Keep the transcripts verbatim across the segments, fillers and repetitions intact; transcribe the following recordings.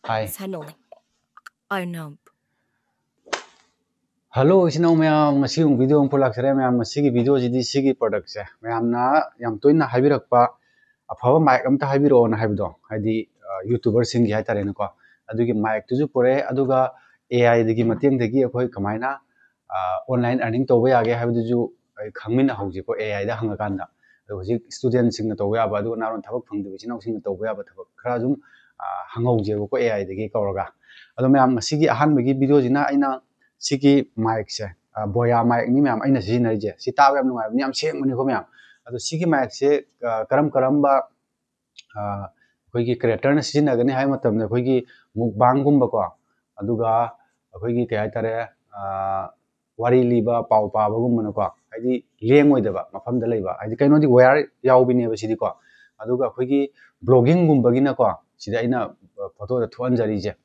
ꯍꯥꯏ꯫ ꯁꯥꯟꯅꯧ꯫ ꯑꯔꯅꯕ꯫ ꯍꯜꯂꯣ ꯏꯆꯤꯟ ꯏꯅꯥꯎ ꯃꯌꯥꯝ, ꯉꯁꯤ ꯑꯃꯨꯛ ꯚꯤꯗꯤꯑꯣ ꯑꯃ ꯄꯨꯔꯛꯆꯔꯦ ꯃꯌꯥꯝ꯫ ꯉꯁꯤꯒꯤ ꯚꯤꯗꯤꯑꯣꯁꯤꯗꯤ ꯁꯤꯒꯤ ꯄ꯭ꯔꯗꯛꯁꯦ ꯃꯌꯥꯝꯅ ꯌꯥꯝ ꯇꯣꯏꯅ ꯍꯥꯏꯕꯤꯔꯛꯄ, "ꯑꯐꯕ ꯃꯥꯏꯛ ꯑꯝꯇ ꯍꯥꯏꯕꯤꯔꯛꯑꯣꯅ" ꯍꯥꯏꯕꯗꯣ, ꯍꯥꯏꯗꯤ ꯌꯨꯇꯨꯕꯔꯁꯤꯡꯒꯤ ꯍꯥꯏꯇꯥꯔꯦꯅꯦꯀꯣ, ꯑꯗꯨꯒꯤ ꯃꯥꯏꯛꯇꯨꯁꯨ ꯄꯨꯔꯛꯑꯦ꯫ ꯑꯗꯨꯒ ꯑꯦ ꯑꯥꯏꯗꯒꯤ ꯃꯇꯦꯡꯗꯒꯤ ꯑꯩꯈꯣꯏ ꯀꯃꯥꯏꯅ ꯑꯣꯟꯂꯥꯏꯟ ꯑꯔꯅꯤꯡ ꯇꯧꯕ ꯌꯥꯒꯦ ꯍꯥꯏꯕꯗꯨꯁꯨ ꯑꯩ ꯈꯪꯃꯤꯟꯅꯍꯧꯁꯦꯀꯣ, ꯑꯦ ꯑꯥꯏꯗ ꯍꯪꯉꯀꯥꯟꯗ꯫ ꯑꯗꯣ ꯍꯧꯖꯤꯛ ꯏꯁꯇꯨꯗꯦꯟꯁꯤꯡꯅ ꯇꯧꯕ ꯌꯥꯕ, ꯑꯗꯨꯒ ꯅꯍꯥꯔꯣꯜ ꯊꯕꯛ ꯐꯪꯗꯕ ꯏꯆꯤꯟ ꯏꯅꯥꯎꯁꯤꯡꯅ ꯇꯧꯕ ꯌꯥꯕ ꯊꯕꯛ ꯈꯔ ꯑꯗꯨꯝ ꯑ, ꯍꯪꯍꯧꯁꯦꯕꯀꯣ ꯑꯦ ꯑꯥꯏꯗꯒꯤ ꯀꯧꯔꯒ꯫ ꯑꯗꯣ ꯃꯌꯥꯝ, ꯉꯁꯤꯒꯤ ꯑꯍꯥꯟꯕꯒꯤ ꯚꯤꯗꯤꯑꯣꯁꯤꯅ ꯑꯩꯅ ꯁꯤꯒꯤ ꯃꯥꯏꯛꯁꯦ, ꯕꯣꯌꯥ ꯃꯥꯏꯛꯅꯤ ꯃꯌꯥꯝ ꯑꯩꯅ ꯁꯤꯖꯤꯟꯅꯔꯤꯁꯦ꯫ ꯁꯤ ꯇꯥꯕ ꯌꯥꯝ ꯅꯨꯡꯉꯥꯏꯕꯅꯤ, ꯌꯥꯝ ꯁꯦꯡꯕꯅꯤꯀꯣ ꯃꯌꯥꯝ꯫ ꯑꯗꯣ ꯁꯤꯒꯤ ꯃꯥꯏꯛꯁꯦ ꯑ, ꯀꯔꯝ ꯀꯔꯝꯕ ꯑ, ꯑꯩꯈꯣꯏꯒꯤ ꯀ꯭ꯔꯤꯌꯦꯇꯔꯅ ꯁꯤꯖꯤꯟꯅꯒꯅꯤ ꯍꯥꯏꯕ ꯃꯇꯝꯗ, ꯑꯩꯈꯣꯏꯒꯤ ꯃꯨꯛꯕꯥꯡꯒꯨꯝꯕꯀꯣ, ꯑꯗꯨꯒ ꯑꯩꯈꯣꯏꯒꯤ ꯀꯩ ꯍꯥꯏꯇꯥꯔꯦ, ꯑ, ꯋꯥꯔꯤ ꯂꯤꯕ, ꯄꯥꯎ ꯄꯥꯕꯒꯨꯝꯕꯅꯀꯣ, ꯍꯥꯏꯗꯤ ꯂꯦꯡꯉꯣꯏꯗꯕ ꯃꯐꯝꯗ ꯂꯩꯕ, ꯍꯥꯏꯗꯤ ꯀꯩꯅꯣꯗꯤ ꯋꯥꯌꯔ ꯌꯥꯎꯕꯤꯅꯦꯕ ꯁꯤꯗꯤꯀꯣ꯫ ꯑꯗꯨꯒ ꯑꯩꯈꯣꯏꯒꯤ ꯕ꯭ꯂꯣꯒꯤꯡꯒꯨꯝꯕꯒꯤꯅꯀꯣ, ꯁꯤꯗ ꯑꯩꯅ ꯐꯣꯇꯣꯗ ꯊꯣꯛꯍꯟꯖꯔꯤꯁꯦ,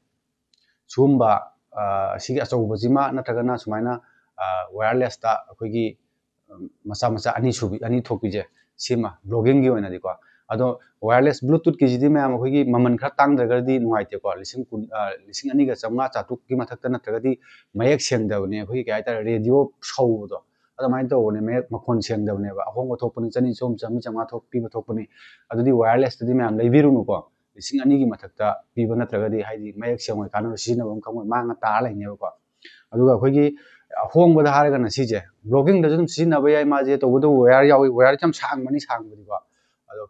ꯁꯤꯒꯨꯝꯕ ꯑ, ꯁꯤꯒꯤ ꯑꯆꯧꯕꯁꯤꯃ ꯅꯠꯇ꯭ꯔꯒꯅ ꯁꯨꯃꯥꯏꯅ ꯋꯥꯌꯔꯂꯦꯁꯇ ꯑꯩꯈꯣꯏꯒꯤ ꯎꯝ, ꯃꯆꯥ ꯃꯆꯥ ꯑꯅꯤ ꯁꯨꯕꯤ, ꯑꯅꯤ ꯊꯣꯛꯄꯤꯁꯦ, ꯁꯤꯃ ꯕ꯭ꯂꯣꯒꯤꯡꯒꯤ ꯑꯣꯏꯅꯗꯤꯀꯣ꯫ ꯑꯗꯣ ꯋꯥꯌꯔꯂꯦꯁ ꯕ꯭ꯂꯨꯇꯨꯠꯀꯤꯁꯤꯗꯤ ꯃꯌꯥꯝ ꯑꯩꯈꯣꯏꯒꯤ ꯃꯃꯜ ꯈꯔ ꯇꯥꯡꯗ꯭ꯔꯒꯗꯤ ꯅꯨꯡꯉꯥꯏꯇꯦꯀꯣ꯫ ꯂꯤꯁꯤꯡ ꯀꯨꯟ, ꯑ, ꯂꯤꯁꯤꯡ ꯑꯅꯤꯒ ꯆꯥꯝꯃꯉꯥ ꯆꯥꯇ꯭ꯔꯨꯛꯀꯤ ꯃꯊꯛꯇ ꯅꯠꯇ꯭ꯔꯒꯗꯤ ꯃꯌꯦꯛ ꯁꯦꯡꯗꯕꯅꯦ, ꯑꯩꯈꯣꯏꯒꯤ ꯀꯩ ꯍꯥꯏꯇꯥꯔꯦ, ꯔꯦꯗꯤꯑꯣ ꯁꯧꯕꯗꯣ ꯑꯗꯨꯃꯥꯏꯅ ꯇꯧꯕꯅꯦ, ꯃꯌꯦꯛ ꯃꯈꯣꯟ ꯁꯦꯡꯗꯕꯅꯦꯕ꯫ ꯑꯍꯣꯡꯕ ꯊꯣꯛꯄꯅꯤ, ꯆꯅꯤ, ꯆꯍꯨꯝ, ꯆꯥꯝꯃꯔꯤ, ꯆꯥꯝꯃꯉꯥ ꯊꯣꯛ ꯄꯤꯕ ꯊꯣꯛꯄꯅꯤ꯫ ꯑꯗꯨꯗꯤ ꯋꯥꯌꯔꯂꯦꯁꯇꯗꯤ ꯃꯌꯥꯝ ꯂꯩꯕꯤꯔꯨꯅꯨꯀꯣ꯫ ꯂꯤꯁꯤꯡ ꯑꯅꯤꯒꯤ ꯃꯊꯛꯇ ꯄꯤꯕ ꯅꯠꯇ꯭ꯔꯒꯗꯤ, ꯍꯥꯏꯗꯤ ꯃꯌꯦꯛ ꯁꯦꯡꯉꯣꯏ, ꯀꯥꯟꯅꯔꯣꯏ, ꯁꯤꯖꯤꯟꯅꯕ ꯑꯃ ꯈꯪꯉꯣꯏ, ꯃꯥꯡꯉ ꯇꯥꯔ ꯂꯩꯅꯦꯕꯀꯣ꯫ ꯑꯗꯨꯒ ꯑꯩꯈꯣꯏꯒꯤ ꯑꯍꯣꯡꯕꯗ ꯍꯥꯏꯔꯒꯅ ꯁꯤꯁꯦ, ꯕ꯭ꯂꯣꯒꯤꯡꯗꯁꯨ ꯑꯗꯨꯝ ꯁꯤꯖꯤꯟꯅꯕ ꯌꯥꯏ ꯃꯥꯁꯦ, ꯇꯧꯕꯇꯕꯨ ꯋꯥꯌꯔ ꯌꯥꯎꯏ, ꯋꯥꯌꯔꯁꯦ ꯌꯥꯝ ꯁꯥꯡꯕꯅꯤ, ꯁꯥꯡꯕꯗꯤꯀꯣ꯫ ꯑꯗꯣ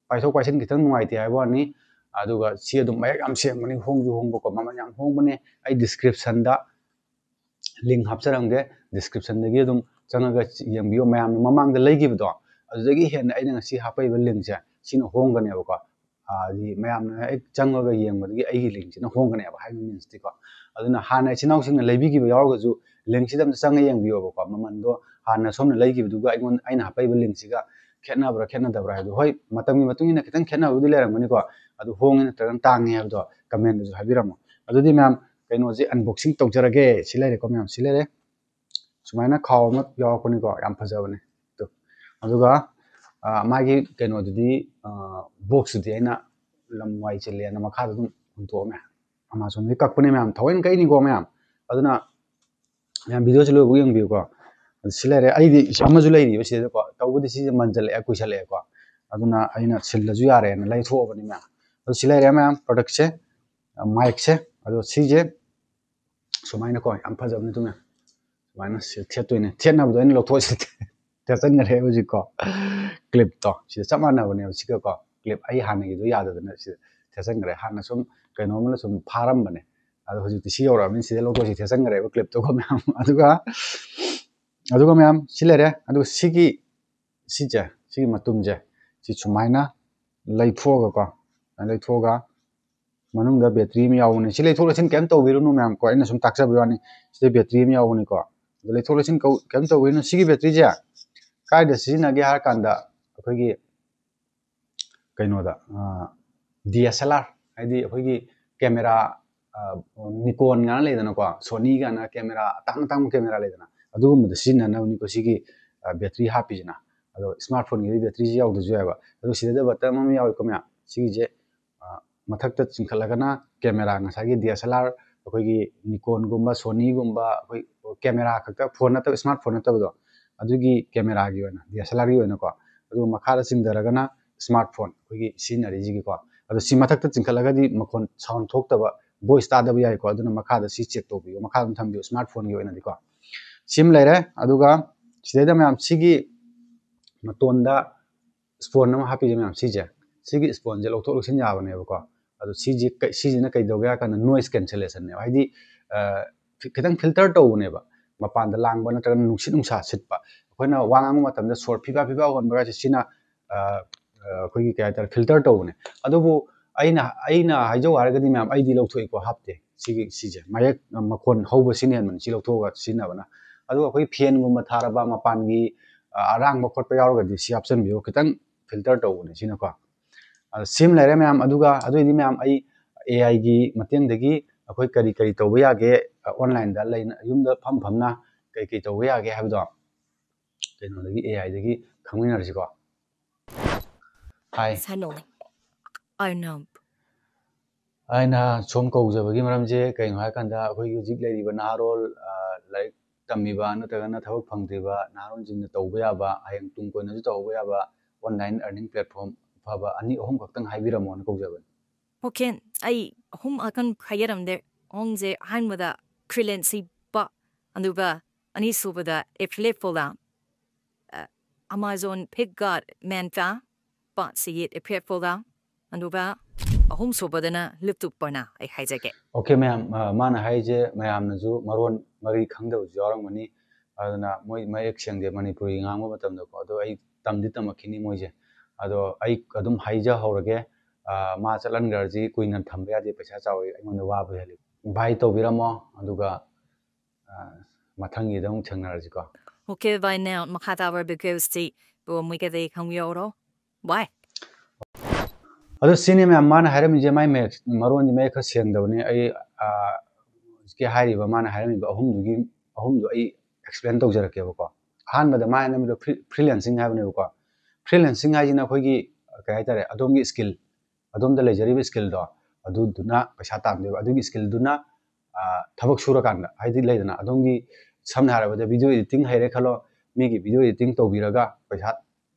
ꯄꯥꯏꯊꯣꯛ ꯄꯥꯏꯁꯤꯟ ꯈꯤꯇꯪ ꯅꯨꯡꯉꯥꯏꯇꯦ ꯍꯥꯏꯕ ꯋꯥꯅꯤ꯫ ꯑꯗꯨꯒ ꯁꯤ ꯑꯗꯨꯝ ꯃꯌꯦꯛ ꯌꯥꯝ ꯁꯦꯡꯕꯅꯤ, ꯍꯣꯡꯁꯨ ꯍꯣꯡꯕꯀꯣ, ꯃꯃꯜ ꯌꯥꯝ ꯍꯣꯡꯕꯅꯦ꯫ ꯑꯩ ꯗꯤꯁꯀ꯭ꯔꯤꯞꯁꯟꯗ ꯂꯤꯡ ꯍꯥꯞꯆꯔꯝꯒꯦ, ꯗꯤꯁꯀ꯭ꯔꯤꯞꯁꯟꯗꯒꯤ ꯑꯗꯨꯝ ꯆꯪꯉꯒ ꯌꯦꯡꯕꯤꯌꯨ꯫ ꯃꯌꯥꯝꯅ ꯃꯃꯥꯡꯗ ꯂꯩꯈꯤꯕꯗꯣ, ꯑꯗꯨꯗꯒꯤ ꯍꯦꯟꯅ ꯑꯩꯅ ꯉꯁꯤ ꯍꯥꯞꯄꯛꯏꯕ ꯂꯤꯡꯁꯦ ꯁꯤꯅ ꯍꯣꯡꯒꯅꯦꯕꯀꯣ꯫ ꯍꯥꯏꯗꯤ ꯃꯌꯥꯝꯅ ꯍꯦꯛ ꯆꯪꯉꯒ ꯌꯦꯡꯕꯗꯒꯤ ꯑꯩꯒꯤ ꯂꯤꯡꯁꯤꯅ ꯍꯣꯡꯒꯅꯦꯕ, ꯍꯥꯏꯕ ꯃꯤꯟꯁꯇꯤꯀꯣ꯫ ꯑꯗꯨꯅ ꯍꯥꯟꯅ ꯏꯆꯤꯟ ꯏꯅꯥꯎꯁꯤꯡꯅ ꯂꯩꯕꯤꯈꯤꯕ ꯌꯥꯎꯔꯒꯁꯨ ꯂꯤꯡꯁꯤꯗ ꯑꯝꯇ ꯆꯪꯉ ꯌꯦꯡꯕꯤꯌꯣꯕꯀꯣ꯫ ꯃꯃꯜꯗꯣ ꯍꯥꯟꯅ ꯁꯣꯝꯅ ꯂꯩꯈꯤꯕꯗꯨꯒ ꯑꯩꯉꯣꯟꯗ, ꯑꯩꯅ ꯍꯥꯞꯄꯛꯏꯕ ꯂꯤꯡꯁꯤꯒ ꯈꯦꯠꯅꯕ꯭ꯔꯥ ꯈꯦꯠꯅꯗꯕ꯭ꯔꯥ ꯍꯥꯏꯕꯗꯣ꯫ ꯍꯣꯏ, ꯃꯇꯝꯒꯤ ꯃꯇꯨꯡ ꯏꯟꯅ ꯈꯤꯇꯪ ꯈꯦꯠꯅꯕꯕꯨꯗꯤ ꯂꯩꯔꯝꯒꯅꯤꯀꯣ꯫ ꯑꯗꯨ ꯍꯣꯡꯉꯦ ꯅꯠꯇ꯭ꯔꯒꯅ ꯇꯥꯡꯉꯦ ꯍꯥꯏꯕꯗꯣ ꯀꯃꯦꯟꯗꯁꯨ ꯍꯥꯏꯕꯤꯔꯝꯃꯣ꯫ ꯑꯗꯨꯗꯤ ꯃꯌꯥꯝ, ꯀꯩꯅꯣꯁꯦ ꯑꯟꯕꯣꯛꯁꯤꯡ ꯇꯧꯖꯔꯒꯦ꯫ ꯁꯤ ꯂꯩꯔꯦꯀꯣ ꯃꯌꯥꯝ, ꯁꯤ ꯂꯩꯔꯦ꯫ ꯁꯨꯃꯥꯏꯅ ꯈꯥꯎ ꯑꯃ ꯌꯥꯎꯔꯛꯄꯅꯤꯀꯣ, ꯌꯥꯝ ꯐꯖꯕꯅꯦ꯫ ꯑꯗꯨ, ꯑꯗꯨꯒ ꯑ, ꯃꯥꯒꯤ ꯀꯩꯅꯣꯗꯨꯗꯤ, ꯑ, ꯕꯣꯛꯁꯇꯨꯗꯤ ꯑꯩꯅ ꯂꯝ ꯋꯥꯏ ꯆꯤꯜꯂꯦꯅ ꯃꯈꯥꯗ ꯑꯗꯨꯝ ꯍꯨꯟꯇꯣꯛꯑꯝꯃꯦ꯫ ꯑꯦꯃꯥꯖꯣꯟꯗꯒꯤ ꯀꯛꯄꯅꯦ ꯃꯌꯥꯝ, ꯊꯑꯣꯏꯅ ꯀꯛꯏꯅꯤꯀꯣ ꯃꯌꯥꯝ꯫ ꯑꯗꯨꯅ ꯃꯌꯥꯝ ꯚꯤꯗꯤꯑꯣꯁꯤ ꯂꯣꯏꯕꯧ ꯌꯦꯡꯕꯤꯌꯨꯀꯣ꯫ ꯑꯗꯨ ꯁꯤ ꯂꯩꯔꯦ, ꯑꯩꯗꯤ ꯑꯃꯁꯨ ꯂꯩꯔꯤꯕ ꯁꯤꯗꯀꯣ, ꯇꯧꯕꯗꯤ ꯁꯤꯁꯦ ꯃꯟꯖꯜꯂꯛꯑꯦ, ꯀꯨꯏꯁꯜꯂꯛꯑꯦꯀꯣ꯫ ꯑꯗꯨꯅ ꯑꯩꯅ ꯁꯤꯜꯂꯁꯨ ꯌꯥꯔꯦꯅ ꯂꯩꯊꯣꯛꯑꯕꯅꯤ ꯃꯌꯥꯝ꯫ ꯑꯗꯨ ꯁꯤ ꯂꯩꯔꯦ ꯃꯌꯥꯝ, ꯄ꯭ꯔꯗꯛꯁꯦ, ꯃꯥꯏꯛꯁꯦ꯫ ꯑꯗꯣ ꯁꯤꯁꯦ ꯁꯨꯃꯥꯏꯅꯀꯣ, ꯌꯥꯝ ꯐꯖꯕꯅꯤ ꯑꯗꯨ ꯃꯌꯥꯝ꯫ ꯁꯨꯃꯥꯏꯅ ꯁꯤ ꯊꯦꯠꯇꯣꯏꯅꯦ꯫ ꯊꯦꯠꯅꯕꯗꯣ ꯑꯩꯅ ꯂꯧꯊꯣꯛꯑꯁꯤ ꯊꯦꯠꯆꯟꯈ꯭ꯔꯦ ꯍꯧꯖꯤꯛꯀꯣ꯫ ꯀ꯭ꯂꯤꯞꯇꯣ ꯁꯤꯗ ꯆꯞ ꯃꯥꯟꯅꯕꯅꯦꯕ ꯁꯤꯒꯀꯣ꯫ ꯀ꯭ꯂꯤꯞ ꯑꯩ ꯍꯥꯟꯅꯒꯤꯗꯣ ꯌꯥꯗꯗꯅ ꯁꯤꯗ ꯊꯦꯠꯆꯟꯈ꯭ꯔꯦ꯫ ꯍꯥꯟꯅ ꯁꯨꯝ ꯀꯩꯅꯣꯝꯃꯅ ꯁꯨꯝ ꯐꯥꯔꯝꯕꯅꯦ, ꯑꯗꯣ ꯍꯧꯖꯤꯛꯇꯤ ꯁꯤ ꯌꯧꯔꯛꯑꯕꯅꯤꯅ ꯁꯤꯗ ꯂꯧꯊꯣꯛꯑꯁꯤ ꯊꯦꯠꯆꯟꯈ꯭ꯔꯦꯕ ꯀ꯭ꯂꯤꯞꯇꯨꯀꯣ ꯃꯌꯥꯝ꯫ ꯑꯗꯨꯒ ꯑꯗꯨꯒ ꯃꯌꯥꯝ ꯁꯤ ꯂꯩꯔꯦ꯫ ꯑꯗꯨꯒ ꯁꯤꯒꯤ ꯁꯤꯁꯦ, ꯁꯤꯒꯤ ꯃꯇꯨꯝꯁꯦ ꯁꯤ ꯁꯨꯃꯥꯏꯅ ꯂꯩꯊꯣꯛꯑꯒꯀꯣ, ꯁꯨꯃꯥꯏꯅ ꯂꯩꯊꯣꯛꯑꯒ ꯃꯅꯨꯡꯗ ꯕꯦꯇ꯭ꯔꯤ ꯑꯃ ꯌꯥꯎꯕꯅꯦ꯫ ꯁꯤ ꯂꯩꯊꯣꯛ ꯂꯩꯁꯤꯟ ꯀꯩꯝ ꯇꯧꯕꯤꯔꯨꯅꯨ ꯃꯌꯥꯝ ꯀꯣ, ꯑꯩꯅ ꯁꯨꯝ ꯇꯥꯛꯆꯕꯒꯤ ꯋꯥꯅꯤ꯫ ꯁꯤꯗ ꯕꯦꯇ꯭ꯔꯤ ꯑꯃ ꯌꯥꯎꯕꯅꯤꯀꯣ꯫ ꯑꯗꯣ ꯂꯩꯊꯣꯛ ꯂꯩꯁꯤꯟ ꯀꯧ-, ꯀꯩꯝ ꯇꯧꯕꯤꯔꯨꯅꯨ꯫ ꯁꯤꯒꯤ ꯕꯦꯇ꯭ꯔꯤꯁꯦ ꯀꯥꯏꯗ ꯁꯤꯖꯤꯟꯅꯒꯦ ꯍꯥꯏꯔ ꯀꯥꯟꯗ ꯑꯩꯈꯣꯏꯒꯤ ꯀꯩꯅꯣꯗ, ꯗꯤ ꯑꯦꯁ ꯑꯦꯜ ꯑꯥꯔ, ꯍꯥꯏꯗꯤ ꯑꯩꯈꯣꯏꯒꯤ ꯀꯦꯃꯦꯔꯥ, ꯅꯤꯀꯣꯟ ꯀꯥꯏꯅ ꯂꯩꯗꯅꯀꯣ, ꯁꯣꯅꯤ ꯀꯥꯏꯅ ꯀꯦꯃꯦꯔꯥ ꯑꯇꯥꯡ ꯑꯇꯥꯡꯕ ꯀꯦꯃꯦꯔꯥ ꯂꯩꯗꯅ, ꯑꯗꯨꯒꯨꯝꯕꯗ ꯁꯤꯖꯤꯟꯅꯅꯕꯅꯤꯀꯣ ꯁꯤꯒꯤ ꯕꯦꯇ꯭ꯔꯤ ꯍꯥꯞꯄꯤꯁꯤꯅ꯫ ꯑꯗꯣ ꯁ꯭ꯃꯥꯔꯠ ꯐꯣꯟꯒꯤꯗꯤ ꯕꯦꯇ꯭ꯔꯤꯁꯤ ꯌꯥꯎꯗ꯭ꯔꯁꯨ ꯌꯥꯏꯑꯕ꯫ ꯑꯗꯣ ꯁꯤꯗꯩꯗ ꯕꯇꯟ ꯑꯃ ꯌꯥꯎꯏꯀꯣ ꯃꯌꯥꯝ, ꯁꯤꯒꯤꯁꯦ ꯃꯊꯛꯇ ꯆꯤꯡꯈꯠꯂꯒꯅ ꯀꯦꯃꯦꯔꯥ, ꯉꯁꯥꯏꯒꯤ ꯗꯤ ꯑꯦꯁ ꯑꯦꯜ ꯑꯥꯔ, ꯑꯩꯈꯣꯏꯒꯤ ꯅꯤꯀꯣꯟꯒꯨꯝꯕ, ꯁꯣꯅꯤꯒꯨꯝꯕ, ꯑꯩꯈꯣꯏ ꯀꯦꯃꯦꯔꯥ ꯈꯛꯇ, ꯐꯣꯟ ꯅꯠꯇꯕ, ꯁ꯭ꯃꯥꯔꯠ ꯐꯣꯟ ꯅꯠꯇꯕꯗꯣ, ꯑꯗꯨꯒꯤ ꯀꯦꯃꯦꯔꯥꯒꯤ ꯑꯣꯏꯅ, ꯗꯤ ꯑꯦꯁ ꯑꯦꯜ ꯑꯥꯔꯒꯤ ꯑꯣꯏꯅꯀꯣ꯫ ꯑꯗꯨꯒ ꯃꯈꯥꯗ ꯆꯤꯡꯊꯔꯒꯅ ꯁ꯭ꯃꯥꯔꯠ ꯐꯣꯟ ꯑꯩꯈꯣꯏꯒꯤ ꯁꯤꯖꯤꯟꯅꯔꯤꯁꯤꯒꯤꯀꯣ꯫ ꯑꯗꯣ ꯁꯤ ꯃꯊꯛꯇ ꯆꯤꯡꯈꯠꯂꯒꯗꯤ ꯃꯈꯣꯟ, ꯁꯥꯎꯟ ꯊꯣꯛꯇꯕ, ꯚꯣꯏꯁ ꯇꯥꯗꯕ ꯌꯥꯏꯀꯣ꯫ ꯑꯗꯨꯅ ꯃꯈꯥꯗ ꯁꯤ ꯆꯦꯛ ꯇꯧꯕꯤꯌꯨ, ꯃꯈꯥ ꯑꯗꯨꯝ ꯊꯝꯕꯤꯌꯨ ꯁ꯭ꯃꯥꯔꯠ ꯐꯣꯟꯒꯤ ꯑꯣꯏꯅꯗꯤꯀꯣ꯫ ꯁꯤꯃ ꯂꯩꯔꯦ꯫ ꯑꯗꯨꯒ ꯁꯤꯗꯩꯗ ꯃꯌꯥꯝ ꯁꯤꯒꯤ ꯃꯇꯣꯟꯗ ꯁ꯭ꯄꯣꯟ ꯑꯃ ꯍꯥꯞꯄꯤꯁꯦ ꯃꯌꯥꯝ, ꯁꯤꯁꯦ, ꯁꯤꯒꯤ ꯁ꯭ꯄꯣꯟꯁꯦ ꯂꯧꯊꯣꯛ ꯂꯧꯁꯤꯟ ꯌꯥꯕꯅꯦꯕꯀꯣ꯫ ꯑꯗꯣ ꯁꯤꯁꯦ ꯀꯩ-, ꯁꯤꯁꯤꯅ ꯀꯩꯗꯧꯒꯦ ꯍꯥꯏ ꯀꯥꯟꯗ ꯅꯣꯏꯁ ꯀꯦꯟꯁꯦꯂꯦꯁꯟꯅꯦꯕ, ꯍꯥꯏꯗꯤ ꯈꯤ-, ꯈꯤꯇꯪ ꯐꯤꯜꯇꯔ ꯇꯧꯕꯅꯦꯕ꯫ ꯃꯄꯥꯟꯗ ꯂꯥꯡꯕ ꯅꯠꯇ꯭ꯔꯒꯅ ꯅꯨꯡꯁꯤꯠ ꯅꯨꯡꯁꯥ ꯁꯤꯠꯄ, ꯑꯩꯈꯣꯏꯅ ꯋꯥ ꯉꯥꯡꯕ ꯃꯇꯝꯗ ꯁꯣꯔ ꯐꯤꯕꯥ ꯐꯤꯕꯥ ꯍꯣꯟꯕꯒꯁꯦ ꯁꯤꯅ, ꯑ, ꯑ, ꯑꯩꯈꯣꯏꯒꯤ ꯀꯩ ꯍꯥꯏꯇꯥꯔꯦ, ꯐꯤꯜꯇꯔ ꯇꯧꯕꯅꯦ꯫ ꯑꯗꯨꯕꯨ ꯑꯩꯅ, ꯑꯩꯅ ꯍꯥꯏꯖꯧ ꯍꯥꯏꯔꯒꯗꯤ ꯃꯌꯥꯝ, ꯑꯩꯗꯤ ꯂꯧꯊꯣꯛꯏꯀꯣ, ꯍꯥꯞꯇꯦ꯫ ꯁꯤꯒꯤ, ꯁꯤꯁꯦ ꯃꯌꯦꯛ, ꯃꯈꯣꯟ ꯍꯧꯕ ꯁꯤꯅ ꯍꯦꯟꯕꯅꯤ ꯁꯤ ꯂꯧꯊꯣꯛꯑꯒ ꯁꯤꯖꯤꯟꯅꯕꯅ꯫ ꯑꯗꯨꯒ ꯑꯩꯈꯣꯏ ꯐꯦꯟꯒꯨꯝꯕ ꯊꯥꯔꯕ, ꯃꯄꯥꯟꯒꯤ, ꯑ, ꯑꯔꯥꯡꯕ ꯈꯣꯠꯄ ꯌꯥꯎꯔꯒꯗꯤ ꯁꯤ ꯍꯥꯞꯆꯤꯟꯕꯤꯌꯨ, ꯈꯤꯇꯪ ꯐꯤꯜꯇꯔ ꯇꯧꯕꯅꯦ ꯁꯤꯅꯀꯣ꯫ ꯑꯗꯣ ꯁꯤꯃ ꯂꯩꯔꯦ ꯃꯌꯥꯝ꯫ ꯑꯗꯨꯒ ꯑꯗꯨꯑꯣꯏꯗꯤ ꯃꯌꯥꯝ, ꯑꯩ ꯑꯦ ꯑꯥꯏꯒꯤ ꯃꯇꯦꯡꯗꯒꯤ ꯑꯩꯈꯣꯏ ꯀꯔꯤ ꯀꯔꯤ ꯇꯧꯕ ꯌꯥꯒꯦ, ꯑ, ꯑꯣꯟꯂꯥꯏꯟꯗ ꯂꯩꯅ, ꯌꯨꯝꯗ ꯐꯝ ꯐꯝꯅ ꯀꯔꯤ ꯀꯔꯤ ꯇꯧꯕ ꯌꯥꯒꯦ ꯍꯥꯏꯕꯗꯣ ꯀꯩꯅꯣꯗꯒꯤ, ꯑꯦ ꯑꯥꯏꯗꯒꯤ ꯈꯪꯃꯤꯟꯅꯔꯁꯤꯀꯣ꯫ ꯍꯥꯏ꯫ ꯁꯅꯣ꯫ ꯑꯔꯅꯕ꯫ ꯑꯩꯅ ꯁꯣꯝ ꯀꯧꯖꯕꯒꯤ ꯃꯔꯝꯁꯦ ꯀꯩꯅꯣ ꯍꯥꯏꯔꯀꯥꯟꯗ, ꯑꯩꯈꯣꯏꯒꯤ ꯍꯧꯖꯤꯛ ꯂꯩꯔꯤꯕ ꯅꯍꯥꯔꯣꯜ, ꯑ, ꯂꯥꯏꯔꯤꯛ ꯇꯝꯃꯤꯕ ꯅꯠꯇ꯭ꯔꯒꯅ ꯊꯕꯛ ꯐꯪꯗ꯭ꯔꯤꯕ ꯅꯍꯥꯔꯣꯜꯁꯤꯡꯅ ꯇꯧꯕ ꯌꯥꯕ, ꯍꯌꯦꯡ ꯇꯨꯡ ꯀꯣꯏꯅꯁꯨ ꯇꯧꯕ ꯌꯥꯕ online earning platform ꯑꯐꯕ ꯑꯅꯤ ꯑꯍꯨꯝ ꯈꯛꯇꯪ ꯍꯥꯏꯕꯤꯔꯝꯃꯣꯅ ꯀꯧꯖꯕꯅꯤ꯫ Okay, ꯑꯩ ꯑꯍꯨꯝ ꯑꯀꯟ ꯍꯥꯏꯖꯔꯝꯗꯦ꯫ ꯑꯍꯨꯝꯁꯦ ꯑꯍꯥꯟꯕꯗ freelancing ꯄ, ꯑꯗꯨꯒ ꯑꯅꯤꯁꯨꯕꯗ affiliate program, ꯑ, Amazon, Flipkart, Myntra ꯄ ꯁꯤꯒꯤ affiliate program, ꯑꯗꯨꯒ ꯑꯍꯨꯝꯁꯨꯕꯗꯅ ꯂꯨꯞꯇꯨꯞꯄꯅ ꯑꯩ ꯍꯥꯏꯖꯒꯦ꯫ Okay ꯃꯌꯥꯝ, ꯑ, ꯃꯥꯅ ꯍꯥꯏꯁꯦ ꯃꯌꯥꯝꯅꯁꯨ ꯃꯔꯣꯟ ꯃꯔꯤ ꯈꯪꯗꯕꯁꯨ ꯌꯥꯎꯔꯝꯒꯅꯤ, ꯑꯗꯨꯅ ꯃꯣꯏ ꯃꯌꯦꯛ ꯁꯦꯡꯗꯦ ꯃꯅꯤꯄꯨꯔꯤ ꯉꯥꯡꯕ ꯃꯇꯝꯗꯀꯣ, ꯑꯗꯣ ꯑꯩ ꯇꯝꯗꯤ ꯇꯝꯃꯛꯈꯤꯅꯤ ꯃꯣꯏꯁꯦ꯫ ꯑꯗꯣ ꯑꯩ ꯑꯗꯨꯝ ꯍꯥꯏꯖꯍꯧꯔꯒꯦ, ꯑ, ꯃꯥ ꯆꯠꯍꯟꯈ꯭ꯔꯗꯤ ꯀꯨꯏꯅ ꯊꯝꯕ ꯌꯥꯗꯦ, ꯄꯩꯁꯥ ꯆꯥꯎꯋꯤ, ꯑꯩꯉꯣꯟꯗ ꯋꯥꯕ ꯍꯦꯜꯂꯤ꯫ Buy ꯇꯧꯕꯤꯔꯝꯃꯣ, ꯑꯗꯨꯒ, ꯑ, ꯃꯊꯪꯒꯤꯗ ꯑꯃꯨꯛ ꯊꯦꯡꯅꯔꯁꯤꯀꯣ꯫ Okay, bye now. ꯃꯈꯥ ꯇꯥꯕ videos ꯇꯤ ꯕ꯭ꯔꯣ ꯃꯣꯏꯒꯗꯤ ꯈꯪꯕꯤꯍꯧꯔꯣ꯫ Bye. ꯑꯗꯣ ꯁꯤꯅꯤ ꯃꯌꯥꯝ ꯃꯥꯅ ꯍꯥꯏꯔꯝꯃꯤꯁꯦ, ꯃꯥꯏ ꯃꯌꯦꯛ ꯃꯔꯣꯟꯗꯤ ꯃꯌꯦꯛ ꯈꯔ ꯁꯦꯡꯗꯕꯅꯤ꯫ ꯑꯩ, ꯑ, ꯍꯧꯖꯤꯛꯀꯤ ꯍꯥꯏꯔꯤꯕ ꯃꯥꯅ ꯍꯥꯏꯔꯝꯃꯤꯕ ꯑꯍꯨꯝꯗꯨꯒꯤ, ꯑꯍꯨꯝꯗꯨ ꯑꯩ explain ꯇꯧꯖꯔꯛꯀꯦꯕꯀꯣ꯫ ꯑꯍꯥꯟꯕꯗ ꯃꯥꯅ ꯍꯥꯏꯔꯝꯃꯤꯗꯣ free-, freelancing ꯍꯥꯏꯕꯅꯦꯕꯀꯣ꯫ Freelancing ꯍꯥꯏꯁꯤꯅ ꯑꯩꯈꯣꯏꯒꯤ, ꯀꯩ ꯍꯥꯏꯇꯥꯔꯦ, ꯑꯗꯣꯝꯒꯤ skill, ꯑꯗꯣꯝꯗ ꯂꯩꯖꯔꯤꯕ skillꯗꯣ ꯑꯗꯨꯗꯨꯅ ꯄꯩꯁꯥ ꯇꯥꯟꯗꯣꯏꯕ꯫ ꯑꯗꯨꯒꯤ skillꯗꯨꯅ, ꯑ, ꯊꯕꯛ ꯁꯨꯔꯀꯥꯟꯗ, ꯍꯥꯏꯗꯤ ꯂꯩꯗꯅ, ꯑꯗꯣꯝꯒꯤ ꯁꯝꯅ ꯍꯥꯏꯔꯕꯗ video editing ꯍꯩꯔꯦ ꯈꯜꯂꯣ, ꯃꯤꯒꯤ video editing ꯇꯧꯕꯤꯔꯒ ꯄꯩꯁꯥ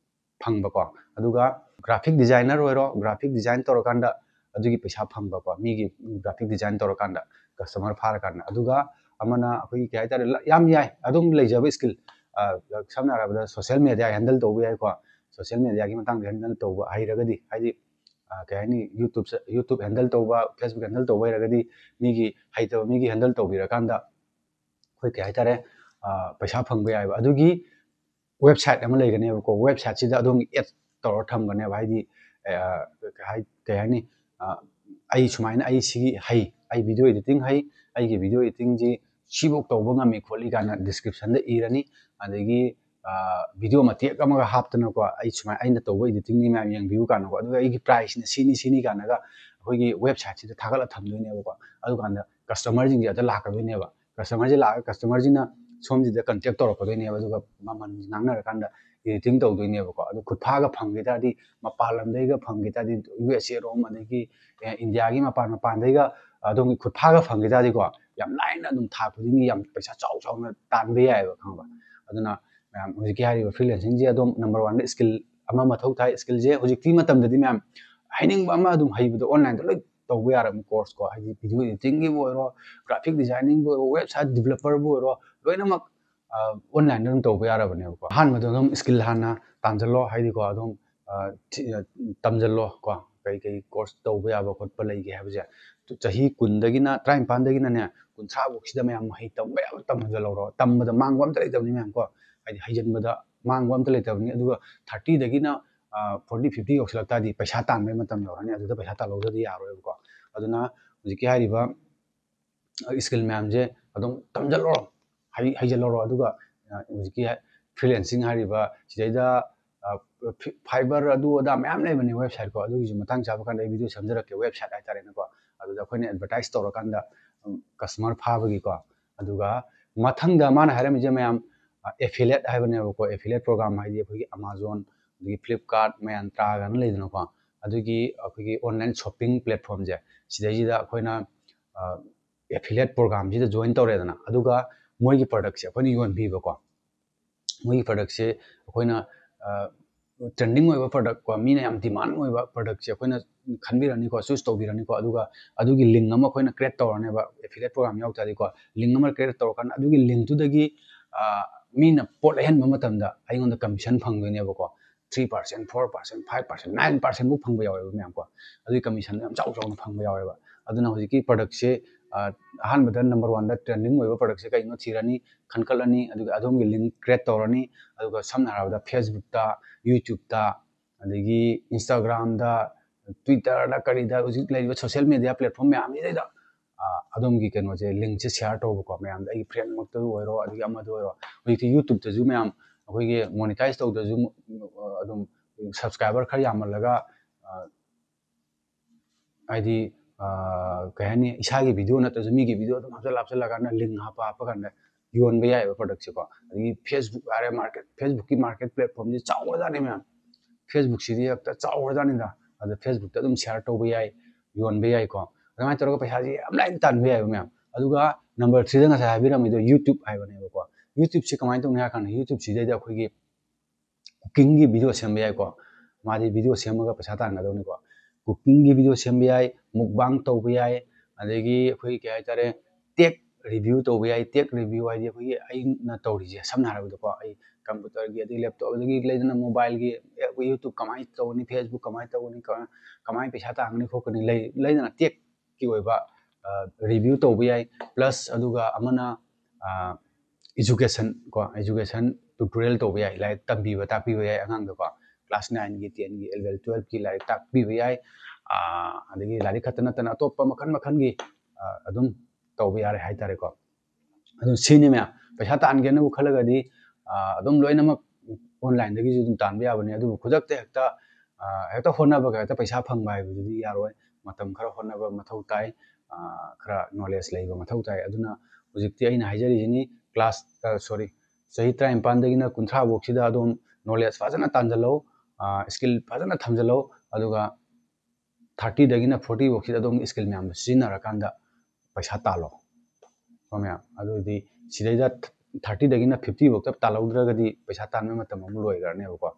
ꯐꯪꯕꯀꯣ꯫ ꯑꯗꯨꯒ graphic designer ꯑꯣꯏꯔꯣ, graphic design ꯇꯧꯔꯀꯥꯟꯗ ꯑꯗꯨꯒꯤ ꯄꯩꯁꯥ ꯐꯪꯕꯀꯣ, ꯃꯤꯒꯤ graphic design ꯇꯧꯔꯀꯥꯟꯗ customer ꯐꯥꯔꯀꯥꯟꯗ꯫ ꯑꯗꯨꯒ ꯑꯃꯅ ꯑꯩꯈꯣꯏꯒꯤ ꯀꯩ ꯍꯥꯏꯇꯥꯔꯦ, ꯂ-, ꯌꯥꯝ ꯌꯥꯏ ꯑꯗꯨꯝ ꯂꯩꯖꯕ skill, ꯑ, ꯁꯝꯅ ꯍꯥꯏꯔꯕꯗ social media handle ꯇꯧꯕ ꯌꯥꯏꯀꯣ꯫ Social mediaꯒꯤ ꯃꯇꯥꯡꯗ handle ꯇꯧꯕ ꯍꯩꯔꯒꯗꯤ, ꯍꯥꯏꯗꯤ, ꯑ, ꯀꯩ ꯍꯥꯏꯅꯤ, YouTube, YouTube handle ꯇꯧꯕ, Facebook handle ꯇꯧꯕ ꯍꯩꯔꯒꯗꯤ ꯃꯤꯒꯤ, ꯍꯩꯇꯕ ꯃꯤꯒꯤ handle ꯇꯧꯕꯤꯔꯀꯥꯟꯗ ꯑꯩꯈꯣꯏ ꯀꯩ ꯍꯥꯏꯇꯥꯔꯦ, ꯑ, ꯄꯩꯁꯥ ꯐꯪꯕ ꯌꯥꯏꯑꯕ꯫ ꯑꯗꯨꯒꯤ website ꯑꯃ ꯂꯩꯒꯅꯦꯕꯀꯣ, websiteꯁꯤꯗ ꯑꯗꯣꯝꯒꯤ add ꯇꯧꯔ ꯊꯝꯒꯅꯦꯕ꯫ ꯍꯥꯏꯗꯤ, ꯑ, ꯍꯥꯏ-, ꯀꯩ ꯍꯥꯏꯅꯤ, ꯑ, ꯑꯩ ꯁꯨꯃꯥꯏꯅ, ꯑꯩ ꯁꯤꯒꯤ ꯍꯩ, ꯑꯩ video editing ꯍꯩ, ꯑꯩꯒꯤ video editingꯁꯤ ꯁꯤꯐꯧ ꯇꯧꯕ ꯉꯝꯃꯤ ꯈꯣꯠꯂꯤ ꯀꯥꯏꯅ descriptionꯗ ꯏꯔꯅꯤ꯫ ꯑꯗꯒꯤ, ꯑ, video ꯃꯇꯦꯛ ꯑꯃꯒ ꯍꯥꯞꯇꯅꯀꯣ, ꯑꯩ ꯁꯨꯃꯥꯏꯅ ꯑꯩꯅ ꯇꯧꯕ editingꯅꯤ ꯃꯌꯥꯝ ꯌꯦꯡꯕꯤꯌꯨ ꯀꯥꯏꯅꯀꯣ, ꯑꯗꯨꯒ ꯑꯩꯒꯤ priceꯁꯤꯅ ꯁꯤꯅꯤ ꯁꯤꯅꯤ ꯀꯥꯏꯅꯒ ꯑꯩꯈꯣꯏꯒꯤ websiteꯁꯤꯗ ꯊꯥꯒꯠꯂ ꯊꯝꯗꯣꯏꯅꯦꯕꯀꯣ꯫ ꯑꯗꯨꯀꯥꯟꯗ customerꯁꯤꯡꯁꯦ ꯑꯗ ꯂꯥꯛꯀꯗꯣꯏꯅꯦꯕ꯫ Customerꯁꯦ ꯂꯥꯛꯑꯒ customerꯁꯤꯅ ꯁꯣꯝꯁꯤꯗ contact ꯇꯧꯔꯛꯀꯗꯣꯏꯅꯦꯕ꯫ ꯑꯗꯨꯒ ꯃꯃꯜ ꯉꯥꯡꯅꯔꯀꯥꯟꯗ editing ꯇꯧꯗꯣꯏꯅꯦꯕꯀꯣ꯫ ꯑꯗꯨ ꯈꯨꯠꯐꯥꯒ ꯐꯪꯈꯤ ꯇꯥꯔꯗꯤ, ꯃꯄꯥꯟ ꯂꯝꯗꯩꯒ ꯐꯪꯈꯤ ꯇꯥꯔꯗꯤ, ꯌꯨ ꯑꯦꯁ ꯑꯦ ꯔꯣꯝ, ꯑꯗꯒꯤ ꯏꯟꯗꯤꯌꯥꯒꯤ ꯃꯄꯥꯟ ꯃꯄꯥꯟꯗꯩꯒ ꯑꯗꯣꯝꯒꯤ ꯈꯨꯠꯐꯥꯒ ꯐꯪꯈꯤ ꯇꯥꯔꯗꯤꯀꯣ, ꯌꯥꯝ ꯂꯥꯏꯅ ꯑꯗꯨꯝ ꯊꯥ ꯈꯨꯗꯤꯡꯒꯤ ꯌꯥꯝ ꯄꯩꯁꯥ ꯆꯥꯎ ꯆꯥꯎꯅ ꯇꯥꯟꯕ ꯌꯥꯏꯑꯕ, ꯈꯪꯕ? ꯑꯗꯨꯅ ꯃꯌꯥꯝ ꯍꯧꯖꯤꯛꯀꯤ ꯍꯥꯏꯔꯤꯕ freelancingꯁꯦ ꯑꯗꯨꯝ number oneꯗ skill ꯑꯃ ꯃꯊꯧ ꯊꯥꯏ꯫ Skillꯁꯦ ꯍꯧꯖꯤꯛꯇꯤ ꯃꯇꯝꯗꯗꯤ ꯃꯌꯥꯝ ꯍꯩꯅꯤꯡꯕ ꯑꯃ ꯑꯗꯨꯝ ꯍꯩꯕꯗꯣ onlineꯗ ꯂꯣꯏ ꯇꯧꯕ ꯌꯥꯔꯕꯅꯤ꯫ Courseꯀꯣ, ꯍꯥꯏꯗꯤ video editingꯒꯤꯕꯨ ꯑꯣꯏꯔꯣ, graphic designingꯕꯨ ꯑꯣꯏꯔꯣ, website developerꯕꯨ ꯑꯣꯏꯔꯣ, ꯂꯣꯏꯅꯃꯛ onlineꯗ ꯑꯗꯨꯝ ꯇꯧꯕ ꯌꯥꯔꯕꯅꯦꯕꯀꯣ꯫ ꯑꯍꯥꯟꯕꯗ ꯑꯗꯨꯝ skill ꯍꯥꯟꯅ ꯇꯥꯟꯁꯤꯜꯂꯣ, ꯍꯥꯏꯗꯤꯀꯣ, ꯑꯗꯨꯝ ꯇꯝꯁꯤꯜꯂꯣ ꯀꯣ, ꯀꯩ ꯀꯩ course ꯇꯧꯕ ꯌꯥꯕ ꯈꯣꯠꯄ ꯂꯩꯒꯦ ꯍꯥꯏꯕꯁꯦ꯫ ꯆꯍꯤ ꯀꯨꯟꯗꯒꯤꯅ ꯇꯔꯥꯅꯤꯄꯥꯟꯗꯒꯤꯅꯅꯦ ꯀꯨꯟꯊ꯭ꯔꯥ ꯐꯥꯎꯁꯤꯗ ꯃꯌꯥꯝ ꯃꯍꯩ ꯇꯝꯕ ꯌꯥꯕ ꯇꯝꯍꯟꯖꯜꯍꯧꯔꯣ꯫ ꯇꯝꯕꯗ ꯃꯥꯡꯕ ꯑꯝꯇ ꯂꯩꯇꯕꯅꯤ ꯃꯌꯥꯝ ꯀꯣ, ꯍꯥꯏꯗꯤ ꯍꯩꯖꯤꯟꯕꯗ ꯃꯥꯡꯕ ꯑꯝꯇ ꯂꯩꯇꯕꯅꯤ꯫ ꯑꯗꯨꯒ thirtyꯗꯒꯤꯅ forty fifty ꯌꯧꯁꯤꯜꯂꯛ ꯇꯥꯔꯗꯤ ꯄꯩꯁꯥ ꯇꯥꯟꯕꯒꯤ ꯃꯇꯝ ꯌꯧꯔꯅꯤ꯫ ꯑꯗꯨꯗ ꯄꯩꯁꯥ ꯇꯥꯜꯍꯧꯗ꯭ꯔꯗꯤ ꯌꯥꯔꯣꯏꯕꯀꯣ꯫ ꯑꯗꯨꯅ ꯍꯧꯖꯤꯛꯀꯤ ꯍꯥꯏꯔꯤꯕ skill ꯃꯌꯥꯝꯁꯦ ꯑꯗꯨꯝ ꯇꯝꯁꯤꯜꯂꯣ, ꯍꯩ-, ꯍꯩꯖꯤꯜꯍꯧꯔꯣ꯫ ꯑꯗꯨꯒ ꯍꯧꯖꯤꯛꯀꯤ freelancing ꯍꯥꯏꯔꯤꯕ ꯁꯤꯗꯩꯗ Fiverr ꯑꯗꯨ ꯑꯗꯥ ꯃꯌꯥꯝ ꯂꯩꯕꯅꯦ websiteꯀꯣ꯫ ꯑꯗꯨꯒꯤꯁꯨ ꯃꯇꯥꯡ ꯆꯥꯕ ꯀꯥꯟꯗ ꯑꯩ video ꯁꯦꯝꯖꯔꯛꯀꯦ, website ꯍꯥꯏꯇꯥꯔꯦꯅꯦꯀꯣ꯫ ꯑꯗꯨꯗ ꯑꯩꯈꯣꯏꯅ advertise ꯇꯧꯔꯀꯥꯟꯗ customer ꯐꯥꯕꯒꯤꯀꯣ꯫ ꯑꯗꯨꯒ ꯃꯊꯪꯗ ꯃꯥꯅ ꯍꯥꯏꯔꯝꯃꯤꯁꯦ ꯃꯌꯥꯝ, affiliate ꯍꯥꯏꯕꯅꯦꯕꯀꯣ꯫ Affiliate program ꯍꯥꯏꯗꯤ ꯑꯩꯈꯣꯏꯒꯤ Amazon, ꯑꯗꯒꯤ Flipkart, Myntra ꯀꯥꯏꯅ ꯂꯩꯗꯅꯀꯣ꯫ ꯑꯗꯨꯒꯤ ꯑꯩꯈꯣꯏꯒꯤ online shopping platformꯁꯦ, ꯁꯤꯗꯩꯁꯤꯗ ꯑꯩꯈꯣꯏꯅ affiliate programꯁꯤꯗ join ꯇꯧꯔꯦꯗꯅ, ꯑꯗꯨꯒ ꯃꯣꯏꯒꯤ productꯁꯦ ꯑꯩꯈꯣꯏꯅ ꯌꯣꯟꯕꯤꯕꯀꯣ꯫ ꯃꯣꯏꯒꯤ productꯁꯦ ꯑꯩꯈꯣꯏꯅ trending ꯑꯣꯏꯕ product ꯀꯣ, ꯃꯤꯅ ꯌꯥꯝ demand ꯑꯣꯏꯕ productꯁꯦ ꯑꯩꯈꯣꯏꯅ ꯈꯟꯕꯤꯔꯅꯤꯀꯣ, choose ꯇꯧꯕꯤꯔꯅꯤꯀꯣ꯫ ꯑꯗꯨꯒ ꯑꯗꯨꯒꯤ link ꯑꯃ ꯑꯩꯈꯣꯏꯅ create ꯇꯧꯔꯅꯦꯕ, affiliate program ꯌꯥꯎ ꯇꯥꯔꯗꯤꯀꯣ꯫ Link ꯑꯃ create ꯇꯧꯔꯀꯥꯟꯗ ꯑꯗꯨꯒꯤ linkꯇꯨꯗꯒꯤ ꯃꯤꯅ ꯄꯣꯠ ꯂꯩꯍꯟꯕ ꯃꯇꯝꯗ ꯑꯩꯉꯣꯟꯗ commission ꯐꯪꯗꯣꯏꯅꯦꯕꯀꯣ꯫ Three percent, four percent, five percent, nine percent ꯐꯥꯎ ꯐꯪꯕ ꯌꯥꯎꯋꯦꯕ ꯃꯌꯥꯝ ꯀꯣ꯫ ꯑꯗꯨꯒꯤ commission ꯌꯥꯝ ꯆꯥꯎ ꯆꯥꯎꯅ ꯐꯪꯕ ꯌꯥꯎꯋꯦꯕ꯫ ꯑꯗꯨꯅ ꯍꯧꯖꯤꯛꯀꯤ productꯁꯦ ꯑꯍꯥꯟꯕꯗ number oneꯗ trending ꯑꯣꯏꯕ productꯁꯦ ꯀꯩꯅꯣ ꯊꯤꯔꯅꯤ, ꯈꯟꯀꯠꯂꯅꯤ, ꯑꯗꯨꯒ ꯑꯗꯣꯝꯒꯤ link create ꯇꯧꯔꯅꯤ꯫ ꯑꯗꯨꯒ ꯁꯝꯅ ꯍꯥꯏꯔꯕꯗ Facebookꯇ, YouTubeꯇ, ꯑꯗꯒꯤ Instagramꯗ, Twitterꯗ, ꯀꯔꯤꯗ, ꯍꯧꯖꯤꯛ ꯂꯩꯔꯤꯕ social media platform ꯃꯌꯥꯝꯁꯤꯗꯩꯗ ꯑꯗꯣꯝꯒꯤ ꯀꯩꯅꯣꯁꯦ, linkꯁꯦ share ꯇꯧꯕꯀꯣ ꯃꯌꯥꯝꯗ, ꯑꯩꯒꯤ friendꯃꯛꯇ ꯑꯣꯏꯔꯣ, ꯑꯗꯒꯤ ꯑꯃꯗ ꯑꯣꯏꯔꯣ꯫ ꯍꯧꯖꯤꯛꯇꯤ YouTubeꯇꯁꯨ ꯃꯌꯥꯝ ꯑꯩꯈꯣꯏꯒꯤ monetize ꯇꯧꯗ꯭ꯔꯁꯨ ꯑꯗꯨꯝ subscriber ꯈꯔ ꯌꯥꯝꯃꯜꯂꯒ ꯍꯥꯏꯗꯤ ꯀꯩ ꯍꯥꯏꯅꯤ, ꯏꯁꯥꯒꯤ video ꯅꯠꯇ꯭ꯔꯁꯨ ꯃꯤꯒꯤ video ꯑꯗꯨꯝ ꯍꯥꯞꯆꯜ ꯍꯥꯞꯆꯜꯂꯀꯥꯟꯗ link ꯍꯥꯞꯄ ꯍꯥꯞꯄ ꯀꯥꯟꯗ ꯌꯣꯟꯕ ꯌꯥꯏꯑꯕ productꯁꯦꯀꯣ꯫ ꯑꯗꯒꯤ Facebook ꯍꯥꯏꯔꯦ, market, Facebookꯀꯤ market platformꯁꯦ ꯆꯥꯎꯈ꯭ꯔꯖꯥꯠꯅꯤ ꯃꯌꯥꯝ꯫ Facebookꯁꯤꯗꯤ ꯍꯦꯛꯇ ꯆꯥꯎꯈ꯭ꯔꯖꯥꯠꯅꯤꯗ꯫ ꯑꯗ Facebookꯇ ꯑꯗꯨꯝ share ꯇꯧꯕ ꯌꯥꯏ, ꯌꯣꯟꯕ ꯌꯥꯏꯀꯣ꯫ ꯑꯗꯨꯃꯥꯏꯅ ꯇꯧꯔꯒ ꯄꯩꯁꯥꯁꯦ ꯌꯥꯝ ꯂꯥꯏꯅ ꯇꯥꯟꯕ ꯌꯥꯏꯕ ꯃꯌꯥꯝ꯫ ꯑꯗꯨꯒ number threeꯗ ꯉꯁꯥꯏ ꯍꯥꯏꯕꯤꯔꯝꯃꯤꯗꯣ YouTube ꯍꯥꯏꯕꯅꯦꯕꯀꯣ꯫ YouTubeꯁꯦ ꯀꯃꯥꯏꯅ ꯇꯧꯅꯤ ꯍꯥꯏ ꯀꯥꯟꯗ YouTubeꯁꯤꯗꯩꯗ ꯑꯩꯈꯣꯏꯒꯤ cookingꯒꯤ video ꯁꯦꯝꯕ ꯌꯥꯏꯀꯣ꯫ ꯃꯥꯗꯤ video ꯁꯦꯝꯃꯒ ꯄꯩꯁꯥ ꯇꯥꯟꯒꯗꯧꯅꯤꯀꯣ꯫ Cookingꯒꯤ video ꯁꯦꯝꯕ ꯌꯥꯏ, mukbang ꯇꯧꯕ ꯌꯥꯏ, ꯑꯗꯒꯤ ꯑꯩꯈꯣꯏꯒꯤ ꯀꯩ ꯍꯥꯏꯇꯥꯔꯦ, tech review ꯇꯧꯕ ꯌꯥꯏ꯫ Tech review ꯍꯥꯏꯗꯤ ꯑꯩꯈꯣꯏꯒꯤ ꯑꯩꯅ ꯇꯧꯔꯤꯁꯦ, ꯁꯝꯅ ꯍꯥꯏꯔꯕꯗꯀꯣ, ꯑꯩ computerꯒꯤ, ꯑꯗꯒꯤ laptopꯇꯒꯤ ꯂꯩꯗꯅ mobileꯒꯤ, YouTube ꯀꯃꯥꯏꯅ ꯇꯧꯒꯅꯤ, Facebook ꯀꯃꯥꯏꯅ ꯇꯧꯒꯅꯤ, ꯀꯃꯥꯏ-, ꯀꯃꯥꯏꯅ ꯄꯩꯁꯥ ꯇꯥꯟꯒꯅꯤ ꯈꯣꯠꯀꯅꯤ, ꯂꯩ-, ꯂꯩꯗꯅ techꯀꯤ ꯑꯣꯏꯕ review ꯇꯧꯕ ꯌꯥꯏ꯫ Plus ꯑꯗꯨꯒ ꯑꯃꯅ education ꯀꯣ, education tutorial ꯇꯧꯕ ꯌꯥꯏ, ꯂꯥꯏꯔꯤꯛ ꯇꯝꯕꯤꯕ ꯇꯥꯛꯄꯤꯕ ꯌꯥꯏ ꯑꯉꯥꯡꯗꯀꯣ꯫ Class nineꯒꯤ, tenꯒꯤ, eleven, twelveꯀꯤ ꯂꯥꯏꯔꯤꯛ ꯇꯥꯛꯄꯤꯕ ꯌꯥꯏ꯫ ꯑꯗꯒꯤ ꯂꯥꯏꯔꯤꯛ ꯈꯛꯇ ꯅꯠꯇꯅ ꯑꯇꯣꯞꯄ ꯃꯈꯜ ꯃꯈꯜꯒꯤ ꯑꯗꯨꯝ ꯇꯧꯕ ꯌꯥꯔꯦ ꯍꯥꯏꯇꯥꯔꯦꯀꯣ꯫ ꯑꯗꯨ ꯁꯤꯅꯤ ꯃꯌꯥꯝ, ꯄꯩꯁꯥ ꯇꯥꯟꯒꯦꯅꯕꯨ ꯈꯜꯂꯒꯗꯤ ꯑꯗꯨꯝ ꯂꯣꯏꯅꯃꯛ onlineꯗꯒꯤꯁꯨ ꯑꯗꯨꯝ ꯇꯥꯟꯕ ꯌꯥꯕꯅꯤ꯫ ꯑꯗꯨꯕꯨ ꯈꯨꯗꯛꯇ ꯍꯦꯛꯇ ꯍꯦꯛꯇ ꯍꯣꯠꯅꯕꯒ ꯍꯦꯛꯇ ꯄꯩꯁꯥ ꯐꯪꯕ ꯍꯥꯏꯕꯗꯨꯗꯤ ꯌꯥꯔꯣꯏ꯫ ꯃꯇꯝ ꯈꯔ ꯍꯣꯠꯅꯕ ꯃꯊꯧ ꯇꯥꯏ, ꯈꯔ knowledge ꯂꯩꯕ ꯃꯊꯧ ꯇꯥꯏ꯫ ꯑꯗꯨꯅ ꯍꯧꯖꯤꯛꯇꯤ ꯑꯩꯅ ꯍꯥꯏꯖꯔꯤꯁꯤꯅꯤ, class, sorry, ꯆꯍꯤ ꯇꯔꯥꯅꯤꯄꯥꯟꯗꯒꯤꯅ ꯀꯨꯟꯊ꯭ꯔꯥ ꯐꯥꯎꯁꯤꯗ ꯑꯗꯨꯝ knowledge ꯐꯖꯅ ꯇꯥꯟꯁꯤꯜꯂꯧ, skill ꯐꯖꯅ ꯊꯝꯖꯤꯜꯂꯧ꯫ ꯑꯗꯨꯒ thirtyꯗꯒꯤꯅ forty ꯐꯥꯎꯁꯤꯗ ꯑꯗꯣꯝꯒꯤ skill ꯃꯌꯥꯝꯗꯣ ꯁꯤꯖꯤꯟꯅꯔꯀꯥꯟꯗ ꯄꯩꯁꯥ ꯇꯥꯜꯂꯣ꯫ ꯀꯣ ꯃꯌꯥꯝ, ꯑꯗꯨꯗꯤ ꯁꯤꯗꯩꯗ thirtyꯗꯒꯤꯅ fifty ꯐꯥꯎꯗ ꯇꯥꯜꯍꯧꯗ꯭ꯔꯒꯗꯤ ꯄꯩꯁꯥ ꯇꯥꯟꯕꯒꯤ ꯃꯇꯝ ꯑꯃꯨꯛ ꯂꯣꯏꯈ꯭ꯔꯅꯦꯕꯀꯣ꯫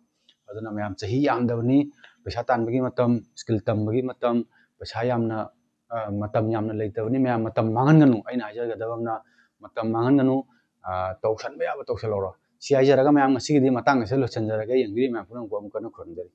ꯑꯗꯨꯅ ꯃꯌꯥꯝ, ꯆꯍꯤ ꯌꯥꯝꯗꯕꯅꯤ, ꯄꯩꯁꯥ ꯇꯥꯟꯕꯒꯤ ꯃꯇꯝ, skill ꯇꯝꯕꯒꯤ ꯃꯇꯝ, ꯄꯩꯁꯥ ꯌꯥꯝꯅ, ꯃꯇꯝ ꯌꯥꯝꯅ ꯂꯩꯇꯕꯅꯤ꯫ ꯃꯌꯥꯝ ꯃꯇꯝ ꯃꯥꯡꯍꯟꯒꯅꯨ꯫ ꯑꯩꯅ ꯍꯥꯏꯖꯒꯗꯕ ꯑꯃꯅ, ꯃꯇꯝ ꯃꯥꯡꯍꯟꯒꯅꯨ, ꯇꯧꯁꯟꯕ ꯌꯥꯕ ꯇꯧꯁꯜꯍꯧꯔꯣ꯫ ꯁꯤ ꯍꯥꯏꯖꯔꯒ ꯃꯌꯥꯝ, ꯉꯁꯤꯒꯤꯗꯤ ꯃꯇꯥꯡ ꯑꯁꯤꯗ ꯂꯣꯏꯁꯤꯟꯖꯔꯒꯦ꯫ ꯌꯦꯡꯕꯤꯔꯤ ꯃꯌꯥꯝ ꯄꯨꯝꯅꯃꯛꯄꯨ ꯑꯃꯨꯛ ꯀꯟꯅ ꯈꯨꯔꯨꯝꯖꯔꯤ꯫